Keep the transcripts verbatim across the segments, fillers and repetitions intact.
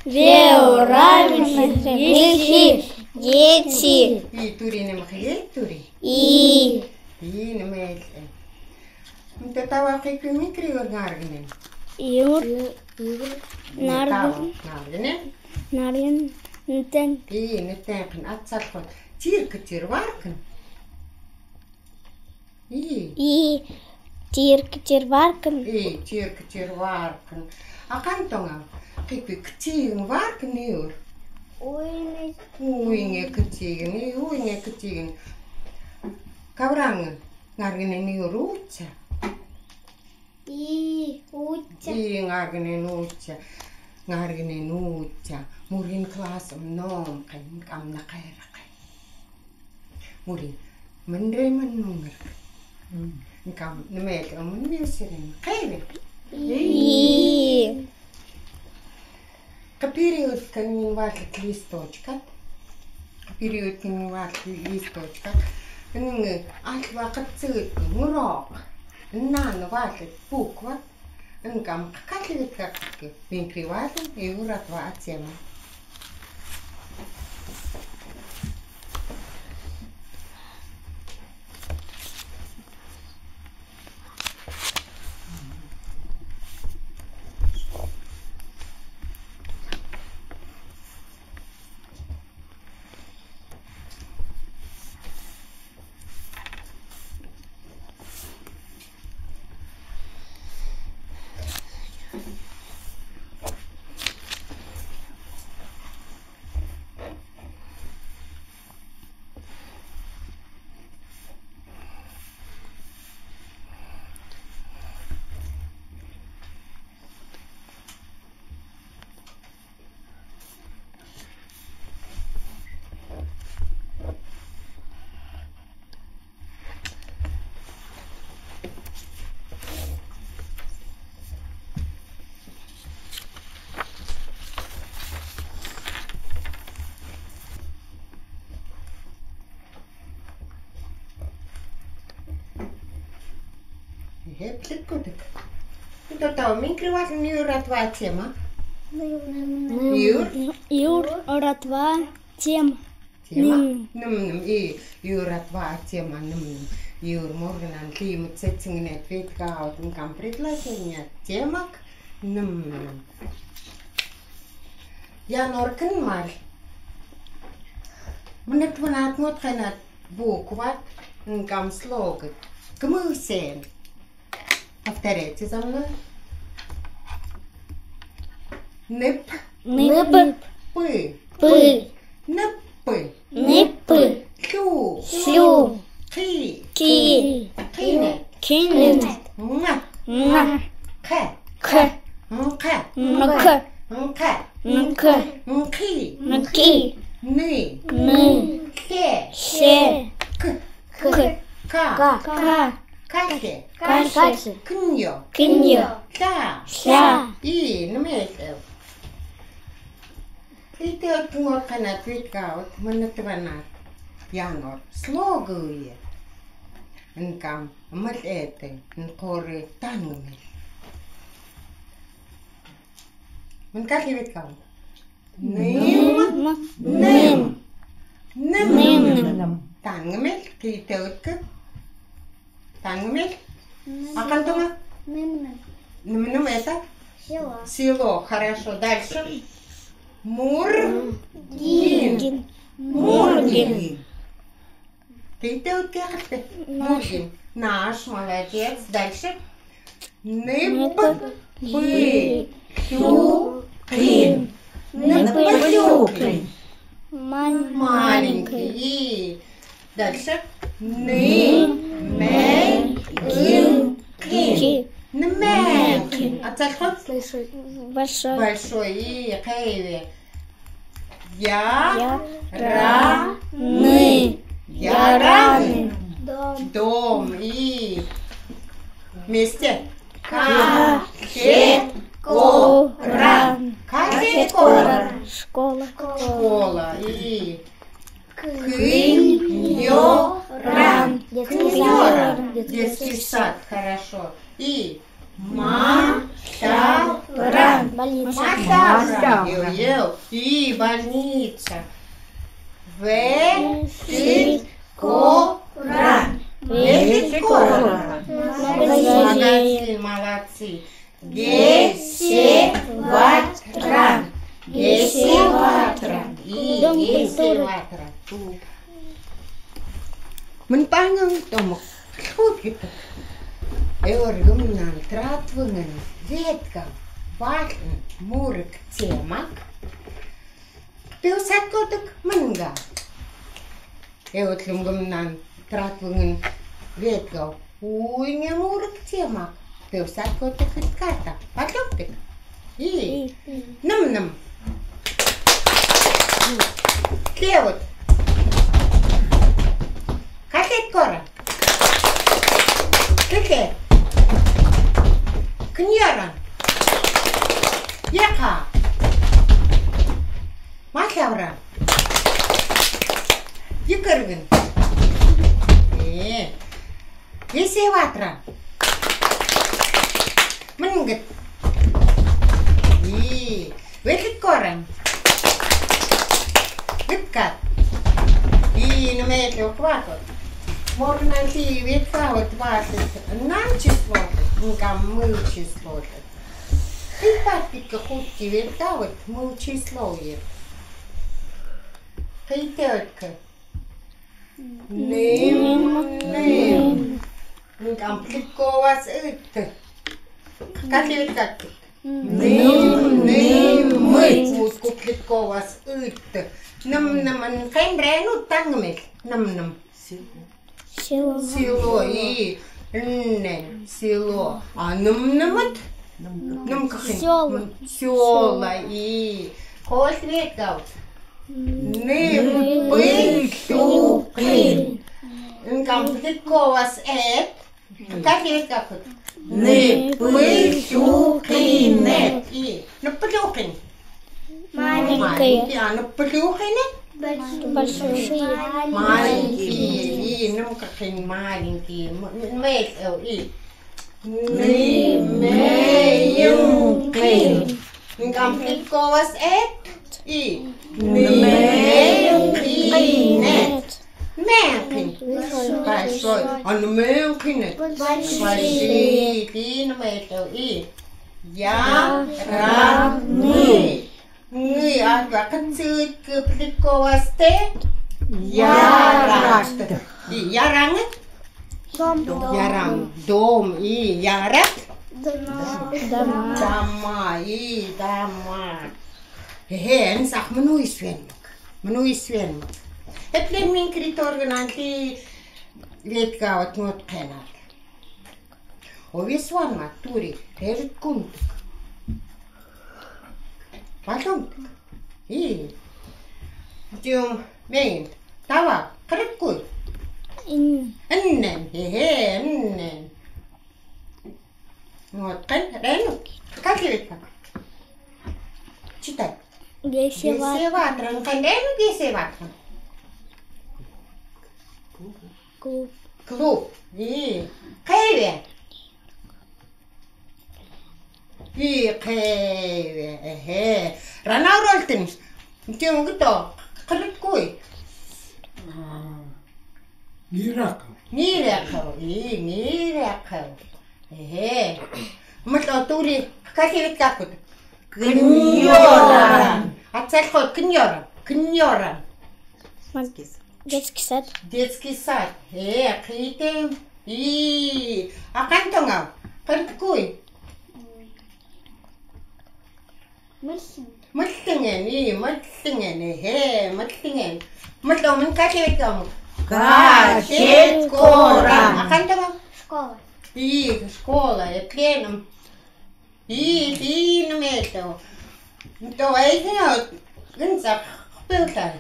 Веу, равенство, вещи, дети. И, түрын нэмэ, хи, и, түрын. И. И нэмэ. Нтэ, таба, хи, кюми кри ор наргынэн. Юр. Юр. Наргын. Таба, наргынэн. Наргын. Нтэн. И, нтэн кын ацалхот. Тирк тирваркын. И. И, тирк тирваркын. И, тирк тирваркын. Акан тоңа, хи, кытигын варкын, юр. Уйнэ. Уйнэ кытигын, и, уйнэ кытигын. Каврангы наргынэн, юр, утча. И, утча. И, наргынэн утча. Наргынэн утча. Мургин класс мном кын, нкам накайракай. Мургин мэнрэй мэн нунгэр. Нкам нэмэл мэн миусэрэн. Кайвэ? И. Капириуд кын нин ватлит листочкат. Капириуд кын нин ватлит листочкат. Нин аль вакыт цыт нурок. Нан ватлит буква. Нкам катлит катлит. Мин кри ватлит, и юр ратва тема. Эхэ, плиткутык. Итак, тау, мин кри ватлын, юр ратва тема. Юр. Юр ратва тема. Тема. Ным. Ным-ным. И, юр ратва тема ным-ным. Юр мургинан лимыт сэтсингнет вит гаут, нкам предложение темак ным-ным. Януар кын мар. Мынэт ванат, нот кайнат букват, нкам слогыт. Кымысэн. Повторяйте за мной. Ныпы. Ныпы. Пы. Пы. Ныпы. Ныпы. Лю. Лю. Кы. Кы. Кынэт. Кынэт. Нга. Нга. Кэ. Кэ. Нкэ. Нкэ. Нкэ. Нкэ. Нкы. Нкы. Ны. Ны. Лэ. Лэ. Кы. Кы. Ка. Ка. Ка. Кахе. Кахе. Кыньё. Кыньё. Ла. Ла. И, нымет. Итэ от кынгор кана пит гаут, мынэт ванат. Янор. Слогые. Нкам, мал эты, нкоры, тангмел. Мынкат левит гаут. Ным, ным. Ным, ным. Тангмел, кыйты утка. Тангмел. Акан тома? Ным, ным. Ным, ным, это? Село. Село, хорошо. Дальше. Мур, гин. Мургин. Мургин. Кыйты утка кытты? Наш. Мургин. Наш, молодец. Дальше. Ныпы. Ныпы. Хюкин. Ныпы хюкин. Маленький. Маленький. Дальше. Нымэкин. Нымэкин. Ацалхот? Большой. Большой. Большой. И, кыйве. Я. Яраны. Яраны. Дом. Дом. И. Вместе. Кахеткоран. Кахеткоран. Школа. Школа. И. Кыньёран. Детский сад. Кыньёран. Детский сад. Хорошо. И. Маляран. Маша. Маша. Йоу, йоу. И больница. Вешит коран. Вешит коран. Магазин. Магазин, молодцы. Гесеватран. Гесеватран. И гесеватран. Мын панган томок. Хукит. Эвөр гымнан тратвынгын ветка ватн мурык темак. Пеусад котык мынга. Эвөр гымнан тратвынгын ветка уйнге мурык темак. Пеусад котык кытката. Патоптык. И. Ным-ным. Кевыт. Кахет кора. Кыке. Кыньоран. Яка. Махявран. Йыкыргын. Э. Гесеватран. Мынгыт. И. Ветлык коран. Гыткат. И, ну, ме это хватит. Можно и ветка вот хватит. Нам число. Нкам мыл число. Ты папика хутки ветка вот мыл число. Ты только. Ным, ным. Нкам плитковас ыт. Как это как? Ным, ным, мыт. Кут, кут плитковас ыт. Ным, ным, ан кен рену тангмел. Ным, ным. Село. Село, и, ннен, село. А ным, нымыт? Ным кахин. Сёла. Сёла, и. Кольт вет гаут. Ным пыль тукын. Нкам плитковас эт. Как вет гаут? Ным пыль тукын эт. И. Ным пыль тукын. Маленький. Маленький, а ным пыль тукын эт? Большой. Маленький, и ным кахин маленький. М-, м-, мел, э, и. Ным мейынкын. Нкам плитковас эт, и. Ным мейынкын эт. Мейынкын. Большой. А ным мейынкын эт. Большой. Большой, и ным мел, э, и. Яраны. Нги, а, а кыдзы плитковас тэ? Ярат. Ярат. И яраны? Дом. Яран. Дом. И ярат? Дома. Дома. Дома. И дома. Эхе, эн сах мынуй свенмак. Мынуй свенмак. Эплен мин криторгын анти ветка вот нот кенат. Овес ванмат тури, рерит кунтык. Паломтык. И. Тюм, мейн. Тава, кырык куй. Ин. Иннен, хе-хе, иннен. Вот, кэн, ренук. Как и ведь как? Читай. Гесеват. Гесеватран, кэн, ренук гесеватран. Клуб. Клуб. И. Кеве. И кеве. Эхе. Ранау ролтын. Тем кто? Кырык куй. Нираков. Нираков. И, нираков. Эхе. Мыт отури. Как и ведь как вот? Кыньёран. Ацалхот кыньёран. Кыньёран. Детский сад. Детский сад. Э, кыйты. И, а кантонга? Кырык куй. Мылтынген, и, мылтынген, эхе, мылтынген. Мылтон, мын катет кам. Катет коран. А кантонга? Школа. И, школа, э, пленум. И, и, ну, мето. Мето, эй, ну, гынсак, пылтай.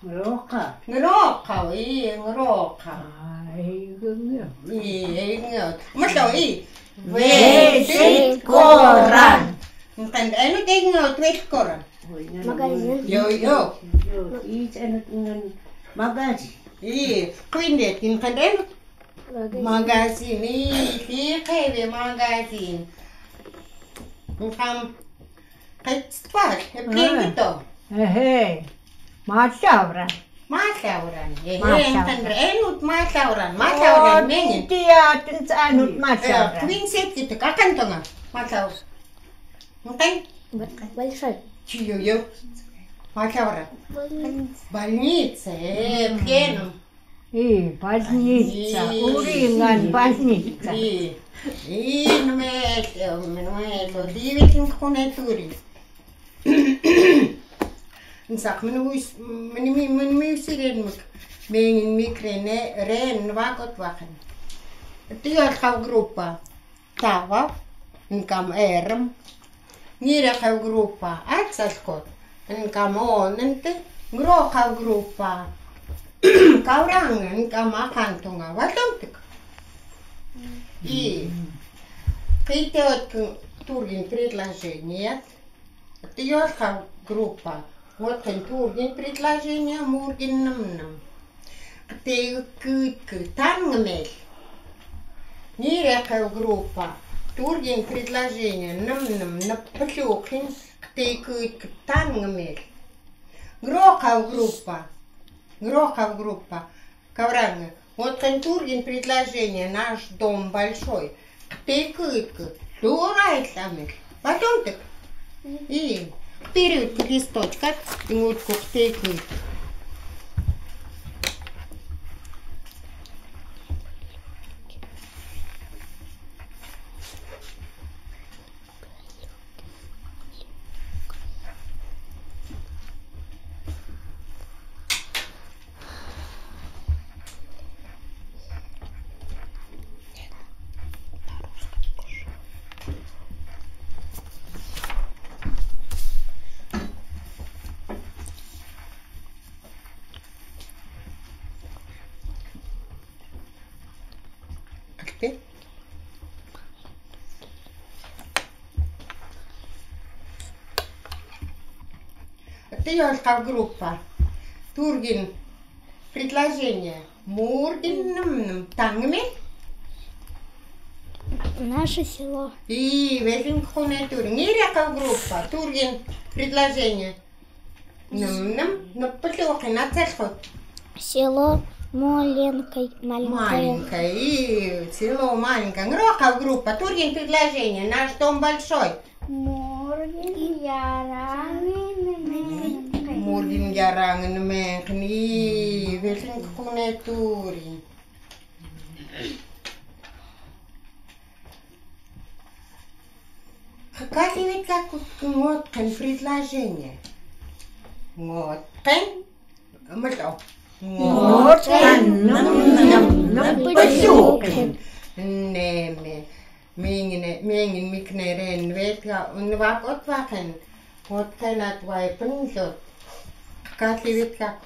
Нрока. Нрока, и, нрока. А, эй, гынсак. И, эй, гынсак. Мето, и. Весит коран. Нтан, эй, ну, эй, ну, весит коран. Магазин. Йо, йо. Йо, и, эй, ну, магазин. И, куинет, нтан, эй, ну. Магазин. Магазин, и, и кеве магазин. Нтан. Хайтспал, эплен то. Эхэ. Маллавран. Маллавран. Эхэ, маллавран. Энтэн рэ, энүүд маллавран. Маллавран, о, мэнин. Тиа, тэнцэнүүд маллавран. Э, квинсет гэдэг, акан тонга. Маллавран. Мукай? Большой. Чиё-ё. Маллавран. Больница. Больница, э, пхенэм. И, больница, и, уринган больница. И, и, нэмэл, э, нэмэл, дивитин хунэтури. Нсах, мэн уйс-, мэн ми-, мэн мисирэн мэг, мэнин микрэнэ, рэн, вакот вахан. Тиёл хав группа. Тава, нкам эрм. Нирэ хав группа, ацалхот, нкам онэнтэ, нрохав группа. Кавран, нкам ахан тунга, валонтык. И, кыйтэот тургин предложениет. Тиёл хав группа. Нотхэн тургин предложение, мургин нэмнэм. Ктэ кыдкы тангмел. Нирэ хав группа. Тургин предложение, нэмнэм, нэпплюхин, ктэ кыдкы тангмел. Нрохав группа. Нрохав группа. Кавран, нотхэн тургин предложение, наш дом большой. Ктэ кыдкы, дурай тамир. Потом так. И вперёд к листочкам, и вот ктэ кыдкы. Тиёл хав группа. Тургин предложение. Мургин нэмнэм. Тангмел. Наше село. И, вэлин хунэтури. Нирэ хав группа. Тургин предложение. Нэмнэм, нэпплюхин, ацалхот. Село маленькое, маленькое. Маленькое, и село маленькое. Нрохав группа, тургин предложение, наш дом большой. Мургин ярангын мэнхын. Мургин ярангын мэнхын, и вэлин хунэтури. Хакасивит как нотхэн предложение. Нотхэн, мэло. Нотхэн нэмнэм, нэпплюхин. Нэме. Мэнин, мэнин микнэрэн ветка, ун вак отвахэн. Нотхэн атвай пынлёт. Хакасивит как.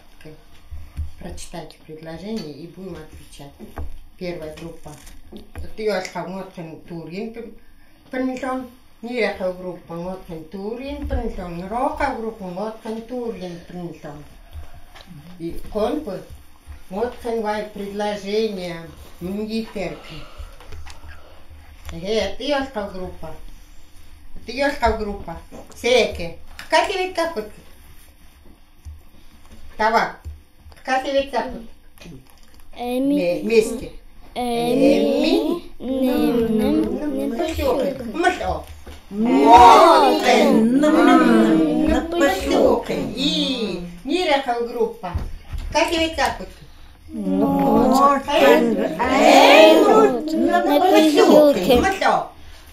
Прочитайте предложение и будем отвечать. Первая группа. Тиёл хав нотхэн тургин пын-, пынлён. Нирэ хав группа нотхэн тургин пынлён. Нрохав группа нотхэн тургин пынлён. И конпы нотхэн вай предложение мынги тэркы. Эхэ, тиёл хав группа. Тиёл хав группа. Сэки. Хакасивит как. Тава. Хакасивит как. Эми. Ме-, вместе. Эми. Эми. Нэм, нэм, нэм. Нэпплюхин. Мэло. Нотхэн нэмнэм, нэпплюхин. И, нирэ хав группа. Хакасивит как. Нотхэн. Эй, вот, нэпплюхин. Мэло.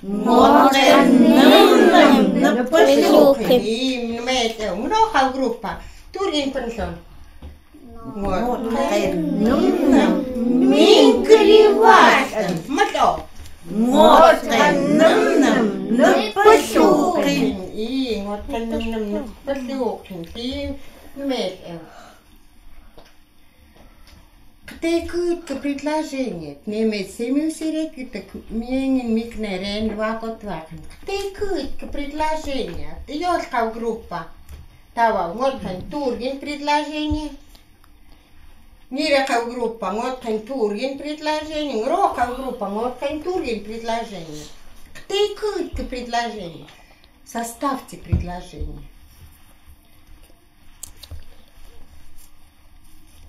Нотхэн нэмнэм, нэпплюхин. И, нэмэт, э, нрохав группа. Тургин пынлён. Нотхэн нэмнэм, минкривашэн. Мэло. Нотхэн нэмнэм, нэпплюхин. И, нотхэн нэмнэм, нэпплюхин. И, нэмэт, э. Ктэ кыдкы предложение. Нэмэт, сэмю сэрет кыдкы, мэнин микнэрэн вак отвахэн. Ктэ кыдкы предложение. Тиёл хав группа. Тава, нотхэн тургин предложение. Нирэ хав группа, нотхэн тургин предложение. Нрохав группа, нотхэн тургин предложение. Ктэ кыдкы предложение. Составьте предложение.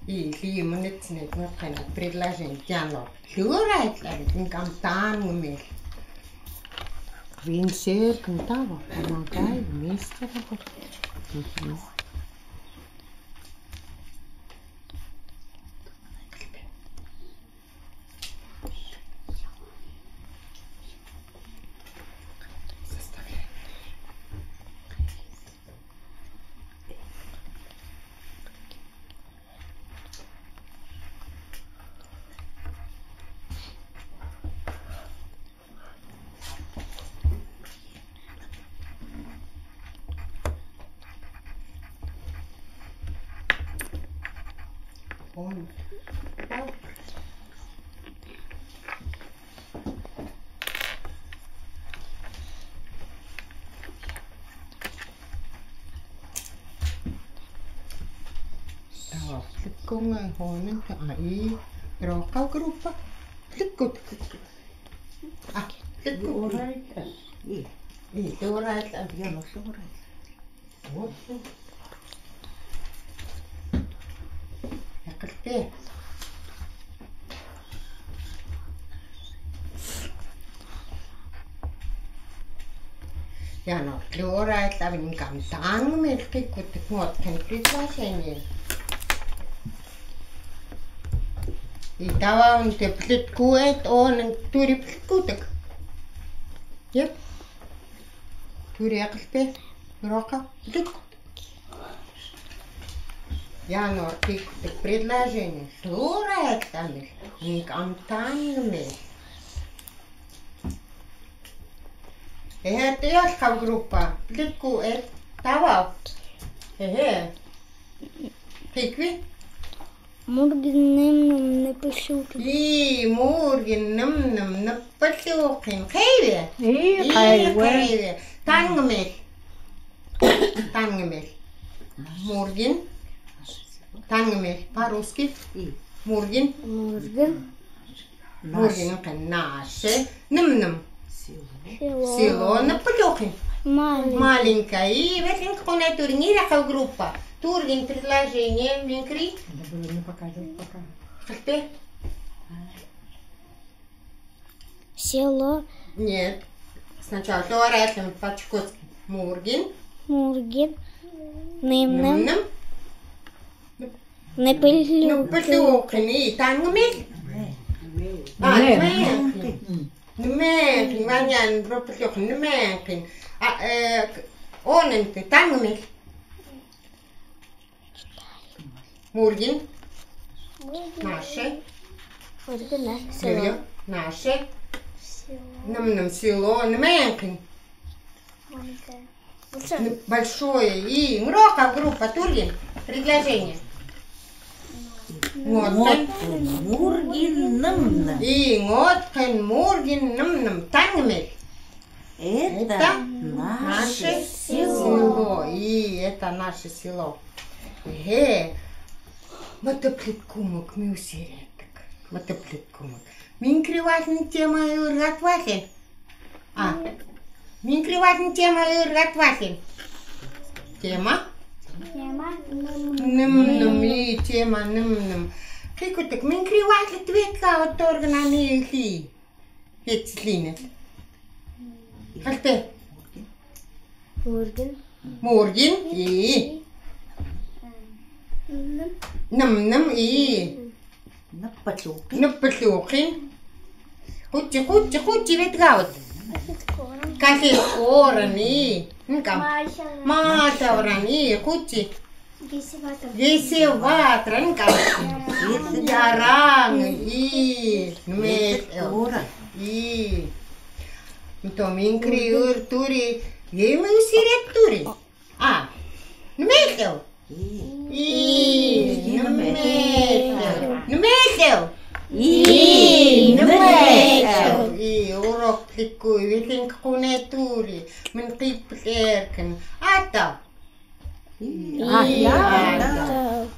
И, и, мынэтснэ, вот, предложение. Яно. Лёрай, лёрай, кин камтан мел. Винсер, кин таба, помогай, вместе работать. Мгм. Таа, лэккун, э, хонын, а, и, рокал группа. Лэккут. А, лэккут. Орайт. И. И, орайт. Я, ну, орайт. Вот. Якылты. Яно, лёрай, лёрай, кин камтан мел, кин кутык, вот, кин предложение. И тава он тэ плиткуэт, он тури плиткутык. Еп. Тури акылты, рока, плиткутык. Яно, кин кутык предложение. Лёрай, лёрай, кин камтан мел. Эхе, тэ ёлхав группа. Плиткуэт, тава. Эхе. Хикви? Мургин нэмнэм нэпэлъюкин. И, мургин нэмнэм нэпэлъюкин. Хайве? И, и, хайве. Хайве. Тангмел. Тангмел. Мургин. Тангмел. По-русски. И. Мургин. Мургин. Мургин наше. Нэмнэм. Село. Село. Нэпэлъюкин. Маленькое. Маленькое. И ветлинг кунэ турин, и рокал группа. Тургин предложение, минкри. Надо было мне показывать пока. Халтэ. Село. Нет. Сначала лёрай, лёрай, по-чукотски. Мургин. Мургин. Нэмнэм. Нэмнэм. Нэпэлъюкин. Нэпэлъюкин, и тангмел? А, нэмэнкин. Нэмэнкин, ванян, нэпэлъюкин, нэмэнкин. А, э, онэн тэ тангмел? Мургин. Мургин. Наше. Мургин наше. Село. Наше. Село. Нэмнэм село, нэмэнкин. Маленькое. Большое. Н-, большое. И, рокал группа, тургин. Предложение. Нотэн. Нотэн. Мургин нэмнэм. И, нотэн мургин нэмнэм. Тангмел? Это наше село. И, это наше село. Эхе. Мэтэ плиткумэг, ми усиретик. Мэтэ плиткумэг. Минкри валын, тема ыргад валын. А. Минкри валын, тема ыргад валын. Тема? Тема нэмнэм. Нэмнэм, и тема нэмнэм. Кыкутык, минкри валын, тветка от торгана ми хи. Ветлинэ. Халтэ. Мургин. Мургин, и. Нэмнэм, и. Нэпэлъюкин. Нэпэлъюкин. Хутчи, хутчи, хутчи, ветгават. Касет оран, и. Нкам. Мачавран, и, хутчи. Гесеватран. Гесеватран, нкам. Яран, и. Нэмэлъял. И. Нто минкри ыр тури. Еми усирет тури. А, нэмэлъял. И, нэмэлъял. Нэмэлъял. И, нэмэлъял. И, урок плиткуй, ветлинг кунэ тури. Мин кыпл эркин. Ата. И, ата.